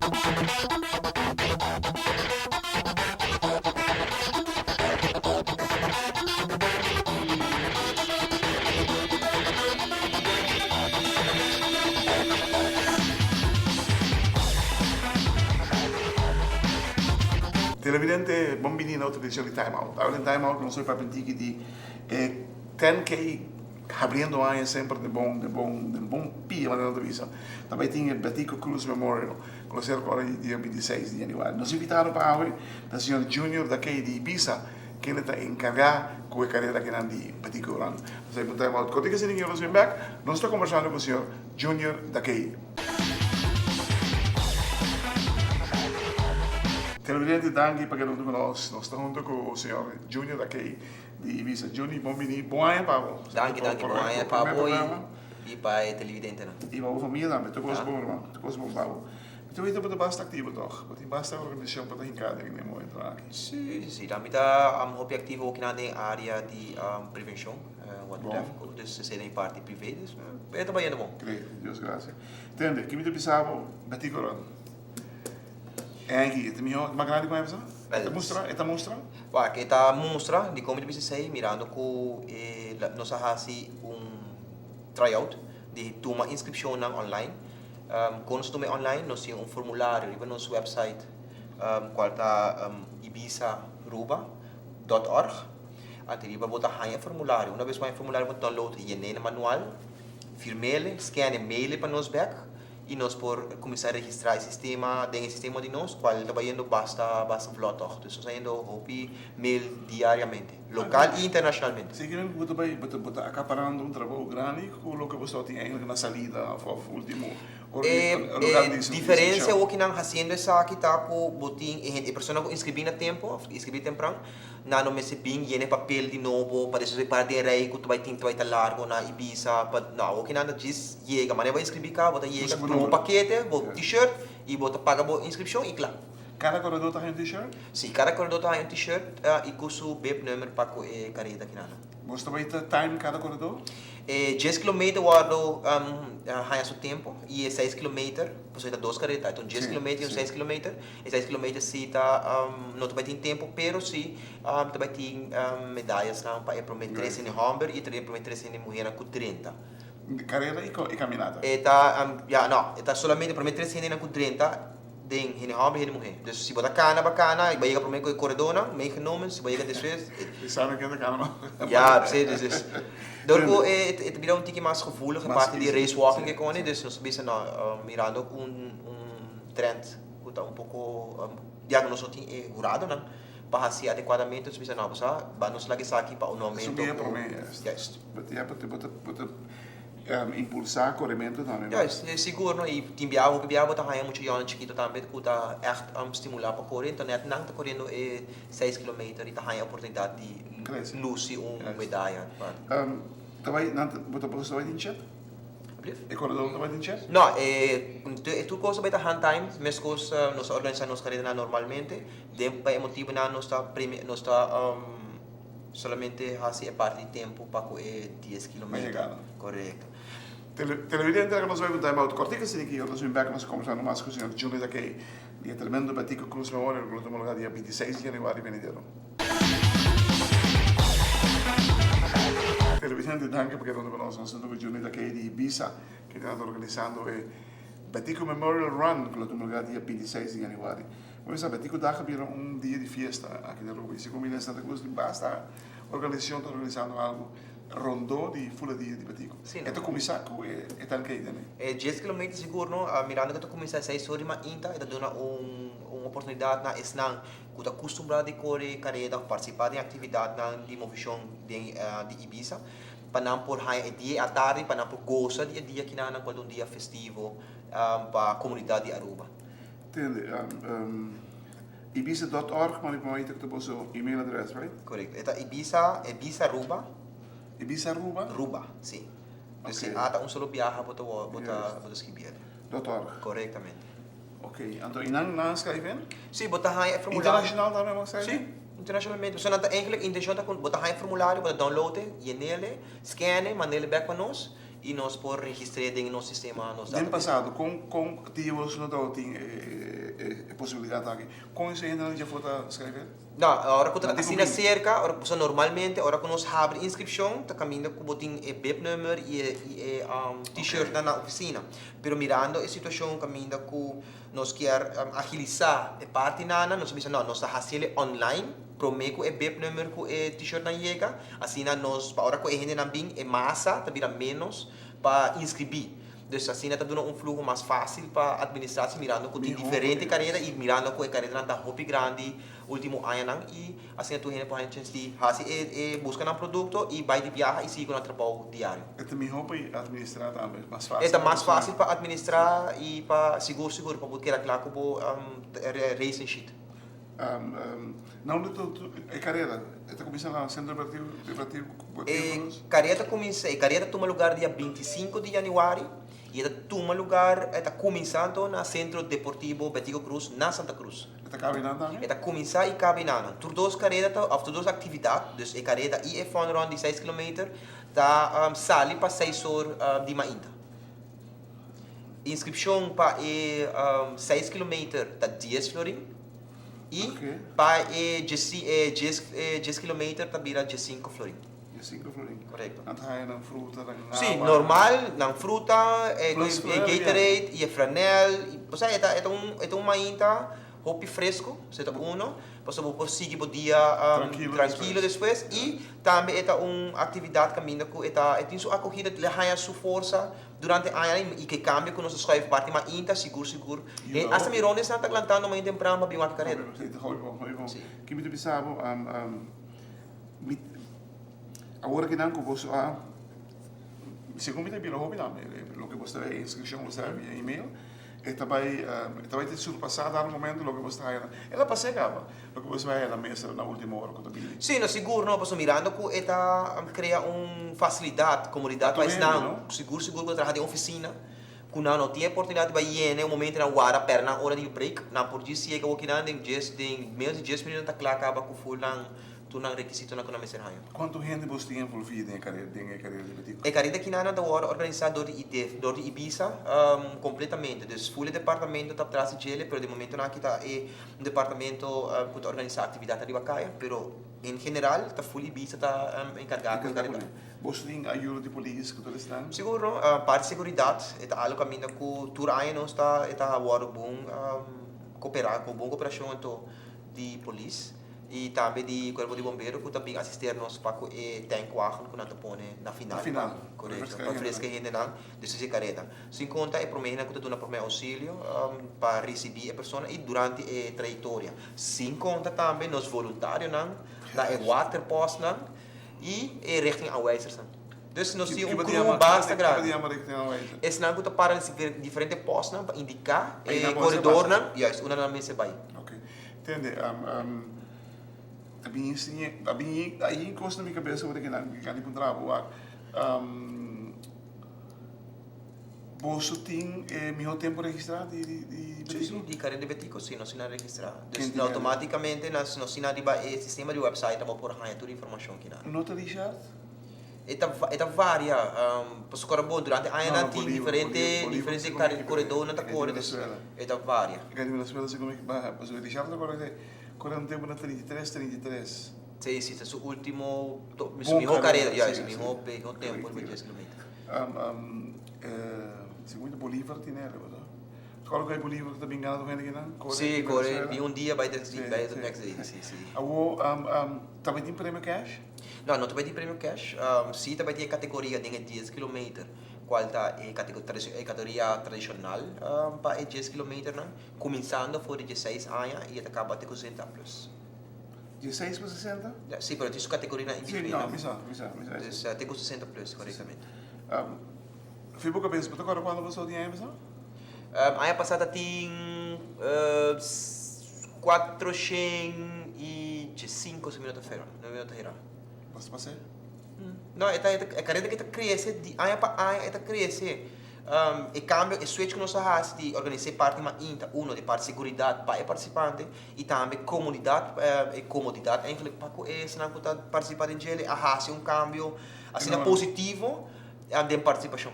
Televidente, bon bini na otro edicion di Time Out. Awe den Time Out nos hoy papia un tiki di e 10K habriendo aña semper den bon, den bon, den bon pia manera nan ta bisa. Ta bay tin e Betico Croes Memorial cu lo ser ora di dia 26 di januari. Nos invitado pa awe ta señor Junior Dakey di Ibiza, kende ta encarga cu e carera akinan di Betico Run. Nos ta bay Time Out. Cortica asina ki nos bin bek, nos ta conversando cu señor Junior Dakey. Televidente danki pa keda hunto cu nos. Nos ta hunto cu señor Junior Dakey di Ibiza. Juni, bon bini. Bon aña pa bo. Danki, danki. Bon aña pa bo y pa e televidentenan. Y pa bo familia tambe. Tur cos bon, hermano. Tur cos bon pa bo. Mi ta wita bo ta basta activo toch? Bo tin basta organisacion pa ta hinca den e momentonan aki. Si, si, si. Mi ta hopi activo okinan den area di prevencion, wat betreft. Dus esey den e parti privé. Dus e ta bayendo bon. Great. Dios gracia. Tende, ki mi ta bisa bo? Betico Run. Angie, e ta mihó, e ta mas grandi ku mi a bisa? E ta mustra? E ta mustra? Wak, e ta mustra, di kon mi ta bisa esei, mirando ku e nos a hasi un tryout di tuma inskripshonnan online. Kon nos a tuma e online? Nos tin un formulario riba nos website kual ta ibizaruba dòt òrg. Anto riba bo ta haña e formulario. Una bes bo haña e formulario bo ta download, yen'é na manual, firm'é, scan'é, mail'é pa nos bèk. y nos por cuminsa registra e sistema den e sistema di nos cual ta bayendo basta basta vlot toch dus nos ta yendo hopi mail diariamente local y internacionalmente. Si kimen bo ta bay bo ta bo ta acaparando un trabou grandi cu loke bo staba tin eigenlijk na salida of of ultimo ora di E lugar e di diferencia inscripcion. awor ki nan haciendo esaki ta cu bo tin e hende e persona cu inscribi na tempo of inscribi tempran Nan no mester bin yena e papel di nobo pa despues bay para den rei cu ta bay tin ta bay ta largo na Ibiza pa no awor ki nan ta djis yega manera bo inscribi ca bo ta yega tuma bo pakete bo t-shirt y bo ta paga bo inscripcion y cla. Cada corredor ta haña un t-shirt? Si, cada corredor ta haña un t-shirt y cu su bib nummer pa cu e careda ki nan. Boso ta bay ta time cada corredor? E djes kilometer wordo haña su tempo y e seis kilometer, pasobra ta dos careda, ta un djes kilometer y un seis kilometer. E seis kilometer si ta no ta bai tin tempo pero si ta bai tin medayasnan pa e prome tres hende homber y e prome tres hende muhernan cu drenta. Carera y caminata? E ta ya no e ta solamente e prome tres hendenan cu drenta den hende homber y hende muher. Dus si bo ta cana ba cana y bo a yega prome cu e coredornan meegenomen si bo a yega despues. Si sabe ken ta cana no. Ya si dus dus dor cu e ta bira un tiki mas gevoelig e parti di race walking e cone dus nos ta bisa no mirando un trend. ku ta un poko ya ku nos no tin e huradonan pa hasi adekuadamente nos bisa no bo sa ba nos laga esaki pa un momento Esun bia prome juist bo ta bo ta bo ta impulsa korementu tambe juist sigur no i tin bia hopi bia bo ta haña mucha yònnan chikito tambe ku ta ègt stimulá pa kore enton nèt nan ta koriendo e seis kilometer i ta haña oportunidat di lusi un medaya Ta bai nan bo ta bo ta bai tin chep? Alsjeblieft. E koredor ta bai tin chep? No, e tur kos ta bai ta hand time, meskos nos ta organisa nos karedanan normalmente, den pa e motibunan nos ta premia nos ta solamente hasi e parti di tempu pa ku e dies kilometer. Yegada. Korekto. Televidente laga nos bai ku time out kòrtiku asina ki nos bin bèk nos a kombersando mas ku señor Juni Takei di e tremendo Betico Croes Memorial ku lo tuma lugá dia 26 di januari benidero. Televidente danki pa keda hunto ku nos. Nos hunto ku Juni Takei di Ibiza ke ta organisando e Betico Memorial Run ku lo tuma lugá dia 26 di januari. Bo sa Betico dag a bira un dia di fiesta aki na Aruba y segun mi na Santa Cruz tin basta organisacion ta organisando algo rondó di fula dia di Betico. Sí, E ta kuminsá ku e e tanke ei tambe. E dies kilometer sigur no, mirando ku ta kuminsá seis ora di mainta e ta duna un un oportunidat na esnan ku ta kustumbrá di kore kareda òf partisipá den aktividatnan di movishon den di Ibiza pa nan por haña e dia atardi pa nan por gosa di e dia kinanan kual ta un dia festivo pa komunidat di Aruba. Tende, Ibiza dot org manda pa maita ku ta boso email adres, right? Korekto. E ta Ibiza, Ibizaruba. Ibizaruba? Ruba, si. Dus si A ta un solo biaha bo ta bo ta bo ta skibi el. Dot org. Korektamente. Ok, anto i nan nan skrijf in? Si, bo ta haña e formulario. Internashonal tambe bo skrijf in? Si, internashonalmente. Pasobra nan ta eigenlijk intencion ta ku bo ta haña e formulario, bo ta download e, yenel e, scan e, mand'el e bek pa nos i nos por registr'é den nos sistema, nos Den database. pasado, kon kon dia boso no tabatin e. e posibilidat aki. Kon esei hendenan di djafó ta skrebi? No, ora ku ta asina serka, ora pasobra normalmente ora ku nos habri inskripshon ta kaminda ku bo tin e bibnummer i e i e t-shirtnan na ofisina. Pero mirando e situashon kaminda ku nos kier agilisá e partinan, nos a bisa no, nos ta hasiel e online promé ku e bibnummer ku e t-shirtnan yega, asina nos pa ora ku e hendenan bin e masa ta bira ménos pa inskribí. Dus asina ta duna un fluho mas fácil pa administratie mirando ku tin diferente karera i mirando ku e kareranan ta hopi grandi último añanan i asina tur hende por haña chens di hasi e e buska nan produkto i bai di biaha i sigui ku nan trabou diario. E ta mihó pa administrá tambe, mas fácil. E ta mas fácil pa administrá i pa sigur sigur pa bo keda kla ku bo racing sheet. Na unda e karera? E ta kuminsá na Sentro Deportivo E karera ta kuminsá, e karera ta tuma lugar dia 25 di yanüari i e ta tuma lugar, e ta kuminsá anto na Sentro Deportivo Betico Croes na Santa Cruz. E ta kabe nan tambe? E ta kuminsá i kabe nan. Tur dos karera ta, òf tur dos aktividat, dus e karera i e fun run di seis kilometer ta sali pa seis or di mainta. Inskripshon pa e seis kilometer ta dies florin i pa e djes kilometer ta bira diesinko florin. Diesinko florin. Korekto. Nan ta haña nan fruta, nan awa. Si, normal, nan fruta, e Gatorade i e franel. Osea e ta e ta un mainta hopi fresco, esei ta uno, pasobra bo por sigui bo dia trankilo despues i tambe e ta un aktividat kaminda ku e ta e tin su akogida, el a haña su forsa Durante añanan i ke kambio ku nos a schuif parti mainta sigur sigur e hasta mi rondes nan ta lantando mañana tempran pa bin wak e kareda. Si ta hopi bon hopi bon. Ki mi ta bisa bo mi awor aki nan ku boso a segun mi ta bira hopi tambe loke bo ta e inskripshon bo ta via email e ta bai e ta bai te surpasá dado momento loke bo ta haya nan el a pas'é kaba loke bo ta haya na mesa na ultimo ora ku ta bini. Sí, no, sigur no, pasobra mirando ku e ta krea un fasilidat, komodidat pa esnan, sigur sigur ku ta traha den ofisina, ku nan no tin e oportunidat di bai yene un momento nan wara pèrdè nan ora di break, nan por djis yega wokinan den djes den menos di djes minuut nan ta kla kaba ku ful nan tur nan rekisitonan ku nan mester haña. Kuantu hende bo tin envolví den e karera den e karera di Betico? E karera kinan ta wòrdu organisá dor di IDEF, dor di Ibisa kompletamente. Dus ful e departamento ta tras di djele, pero di momentonan aki ta e un departamento ku ta organisá aktividatnan riba kaya, pero en general ta ful Ibisa ta enkargá ku e karera. Boso tin ayuda di polis ku tur esnan? Sigur no, parti seguridat e ta algu kaminda ku tur aña nos ta e ta wòrdu bon koperá, ku bon koperashon anto di polis. I tambe di kuerpo di bombero ku ta bin asister nos pa ku e tankwagen ku nan ta pone na final. Na final. Korekto, pa freska e hendenan despues di e kareda. Sin konta e prome hendenan ku ta duna prome ousilio pa risibí e persona i durante e trayektoria. Sin konta tambe nos voluntarionan na e waterpostnan i e richtingaanwijzersnan. Dus nos tin un crew basta grandi. Esnan ku ta para na diferente postnan pa indiká e koredornan, juist, unda nan mester bai. Tende, a bin siña, a bin a kos na mi kabesa ora ku mi kani puntra bo wak. Boso tin e mihó tempu registrá di di Betico? Sí, sí, di Carrera di Betico sí, nos tin a registrá. Dus outomátikamente nos nos tin ariba e sistema di website bo por haña tur informashon kinan. No ta Richard? E ta e ta varia, pasobra bo durante añanan tin diferente diferente koredónan ta kore, dus e ta varia. E di Venezuela segun mi baha, pasobra Richard ta kore kore un tempu na 33, 33. Sí, sí, ta su ultimo, su mihó karera, ya, su mihó mihó tempu riba dies kilometer. Segun mi ta Bolívar tin ere, bo sa? Kòrda ku e Bolívar ku ta bin gana tur hende kinan? Sí, kore bin un dia bai the next day, sí, sí. Awor, tabatin premio cash? No, no ta bai tin premio cash. Sí ta bai tin e categoria den e dies kilometer, cual ta e e categoria tradicional pa e dies kilometernan, cuminsando for di dieseis aña y e ta caba te cu sesenta plus. Dieseis pa sesenta? Ya, sí, pero tin su categorianan in between, Sí, no, mi sa, mi sa, mi sa. Dus te cu sesenta plus, corectamente. Fi bo cabes, bo ta corda cuando bo so tin aña pasá? Aña pasá ta tin 415 si mi no ta fera, no mi no ta hera. Basta pas'é? No, e ta, e kareda ki ta krese di aña pa aña e ta krese. E kambio, e switch ku nos a hasi di organisá e parti mainta, uno di parti seguridat pa e partisipante i tambe komodidat, e komodidat eigenlijk pa ku esnan ku ta partisipá den djele a hasi un kambio asina positivo den partisipashon.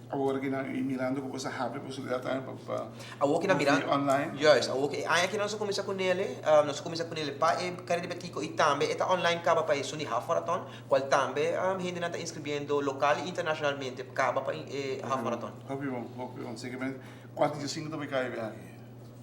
Awor ki nan i mirando ku boso a habri posibilidat tambe pa pa Awor ki nan book mirando online. Juist, awor ki e aña aki nos a kuminsá ku nele, nos a kuminsá ku nele pa e Kareda di Betico i tambe e ta online kaba pa esun di half marathon, kual tambe hendenan ta inscribiendo lokal i internashonalmente kaba pa e half marathon. Hopi bon, hopi bon. Seguramente kuater dia sinku ta bai kai biaha aki.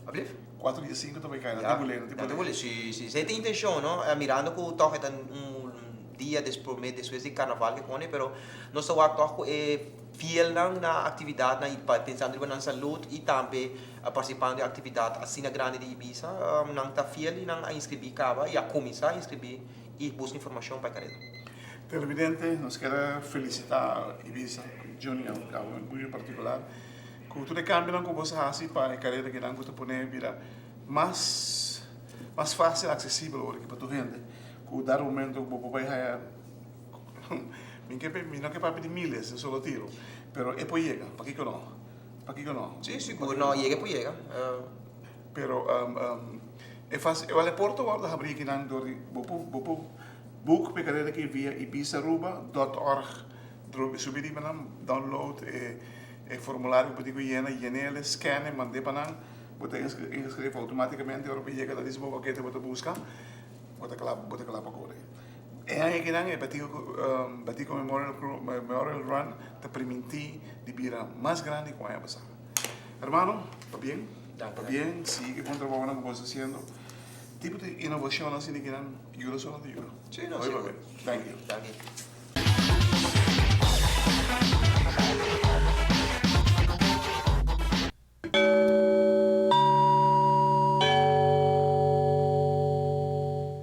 Ablief? Kuater dia sinku ta bai kai, nan tin bulé, nan tin bulé. Nan tin bulé, si, si. Esei ta e intencion, no? Mirando ku tòg e ta un dia despues despues di karnaval ke pone, pero nos ta wak tòg ku e fielnan na aktividatnan i pensando riba nan salud i tambe partisipando den aktividat asina grandi di Ibisa, nan ta fiel i nan a inskribí kaba i a kuminsá inskribí i buska informashon pa e kareda. Televidente, nos kier a felisitá Ibisa Junior, muy en partikular, ku tur e kambionan ku bos a hasi pa e kareda kinan ku ta pone bira mas mas fásil aksesibel ora ki pa tur hende ku dado momento ku bo por bai haya Mi ke mi no ke papia di miles den solo tiro, pero e por yega, pakiko no? Pakiko no? Sí, sigur, no, yega e por yega. Pero e fácil, e porta wòrdu habrí akinan dor di bo por bo por boek p'e karera aki via ibizaruba dòt òrg. Subi riba nan, download e e formulario ku bo tin ku yena, yen'el, scan e, mand'é pa nan, bo ta inskrif outomátikamente ora bo yega ta dici bo pakete bo ta buska, bo ta kla bo ta kla pa kore. E aña akinan e Betico Memorial Run ta primintí di bira mas grandi ku aña pasá. Hermano, pabien, pabien, sigui bon trabounan ku bo sta hasiendo. Tipo di inovashon asina kinan yuda so no ta yuda. Sí, no, sigur. Thank you.